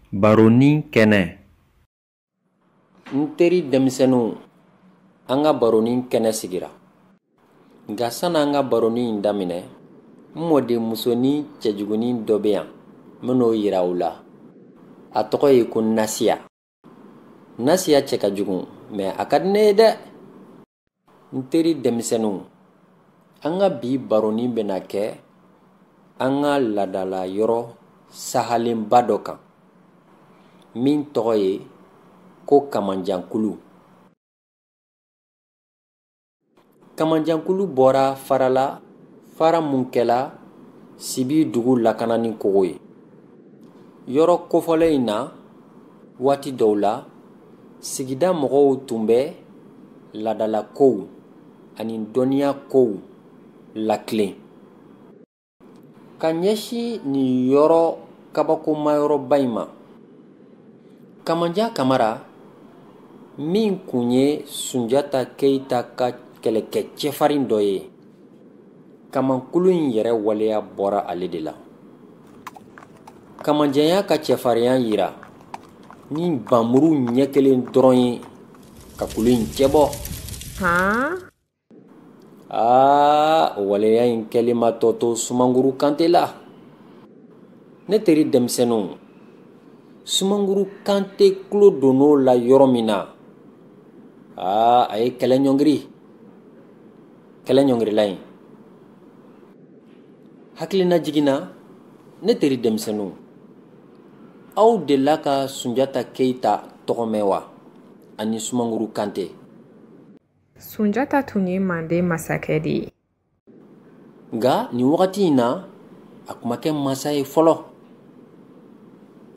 Baronin kɛnɛ. N teri denmisɛnninw, an ka baronin kɛnɛ sigira. Nka san'an ka baronin in daminɛ, n mɔden musonin cɛjugunin dɔ bɛ yan, n bɛn'o yira aw la. A tɔgɔ ye ko Nasiya. Nasiya cɛ ka jugu, mɛ a ka di ne ye dɛ. N teri denmisɛnninw, an ka bi baronin bɛna kɛ an ka laadala yɔrɔ sahalenba dɔ kan, min tɔgɔ ye ko Kamanjankulu. Kamanjankulu bɔra fara la, fara mun kɛla Sibi dugu lakanani kogo ye. Yɔrɔ kofɔlen in na, waati dɔw la, sigida mɔgɔw tun bɛ laadalakow ani dɔnniya kow latilen. Ka ɲɛsin nin yɔrɔ kabakomayɔrɔba in ma, Kamanjan Kamara, min kun ye Sunjata Keyita ka kɛlɛkɛ cɛfarin dɔ ye, kamankulu in yɛrɛ waleya bɔra ale de la. Kamanjan y'a ka cɛfarinya yira ni npanmuru ɲɛ kelen dɔrɔn ye ka kulu in cɛbɔ. Han? Aa, o waleya in kɛlen ma tɔ to Sumanguru Kante la. Ne teri denmisɛnninw, Sumanguru Kante tulo donn'o la yɔrɔ min na, aa, a ye kɛlɛ ɲɔngiri. Kɛlɛ ɲɔngirila yen. Hakilina jiginna, ne teri denmisɛnninw, aw delila ka Sunjata Keyita tɔgɔ mɛn wa? Ani Sumanguru Kante. Sunjata tun ye Manden masakɛ de ye. Nka nin wagati in na, a tun ma kɛ masa ye fɔlɔ.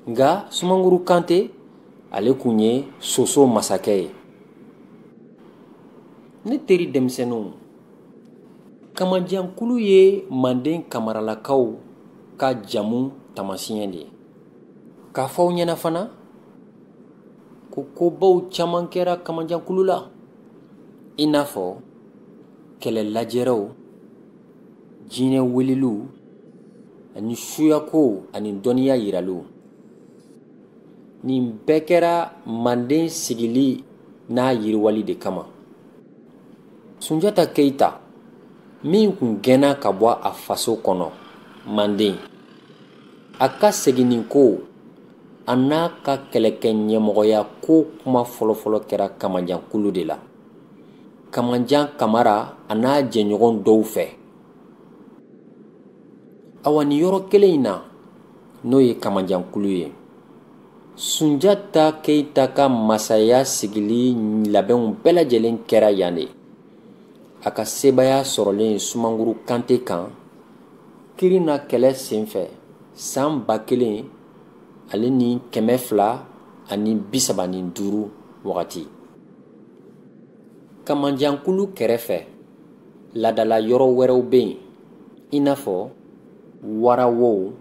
Nka Sumanguru Kante, ale kun ye Soso masakɛ ye. Ne teri denmisɛnninw, Kamanjankulu ye Manden kamaralakaw ka jamu taamasiyɛn de ye. K'a fɔ aw ɲɛna fana ko kobaw caman kɛra Kamanjankulu la, i n'a fɔ kɛlɛ lajɛrɛw, jinɛ weleliw, ani suyakow ani dɔnniya yiraliw. Nin bɛɛ kɛra Manden sigili n'a yiriwali de kama. Sunjata Keyita, min kun gɛnna ka bɔ a faso kɔnɔ Manden, a ka seginni ko a n'a ka kɛlɛkɛ ɲɛmɔgɔya ko kuma fɔlɔfɔlɔ kɛra Kamanjankulu de la. Kamanjan Kamara a n'a jɛɲɔgɔn dɔw fɛ. Awa, nin yɔrɔ kelen in na, n'o ye Kamanjankulu ye, Sunjata Keyita ka masaya sigili labɛnw bɛɛ lajɛlen kɛra yan de. A ka sebaaya sɔrɔlen Sumanguru Kante kan Kirina kɛlɛ senfɛ san 1235 wagati. Kamanjankulu kɛrɛfɛ, laadala yɔrɔ wɛrɛw bɛ yen, i n'a fɔ warawow,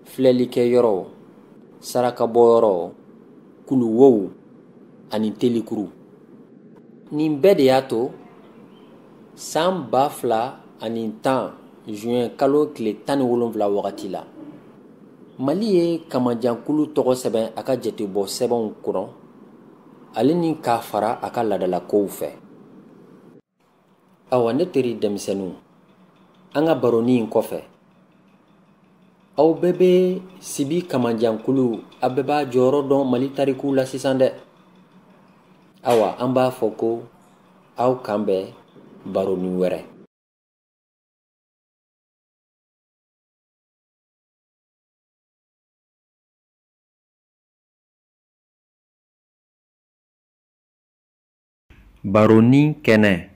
filɛlikɛyɔrɔ, sarakabɔyɔrɔ, kuluwow ani telikuru. Nin bɛɛ de y'a to san 2010 juin kalo tile 17 wagati la, Mali ye Kamanjankulu tɔgɔ sɛbɛn a ka jatebɔ sɛbɛnw kɔnɔ, ale ni k'a fara a ka laadalakow fɛ. Awa, ne teri denmisɛnninw, an ka baronin in kɔfɛ, aw bɛɛ bɛ Sibi Kamanjankulu, aw bɛɛ b'a jɔyɔrɔ dɔn Mali tarikuw la sisan dɛ. Awa, an b'a fɔ ko aw kan bɛn baronin wɛrɛ. Baronin kɛnɛ.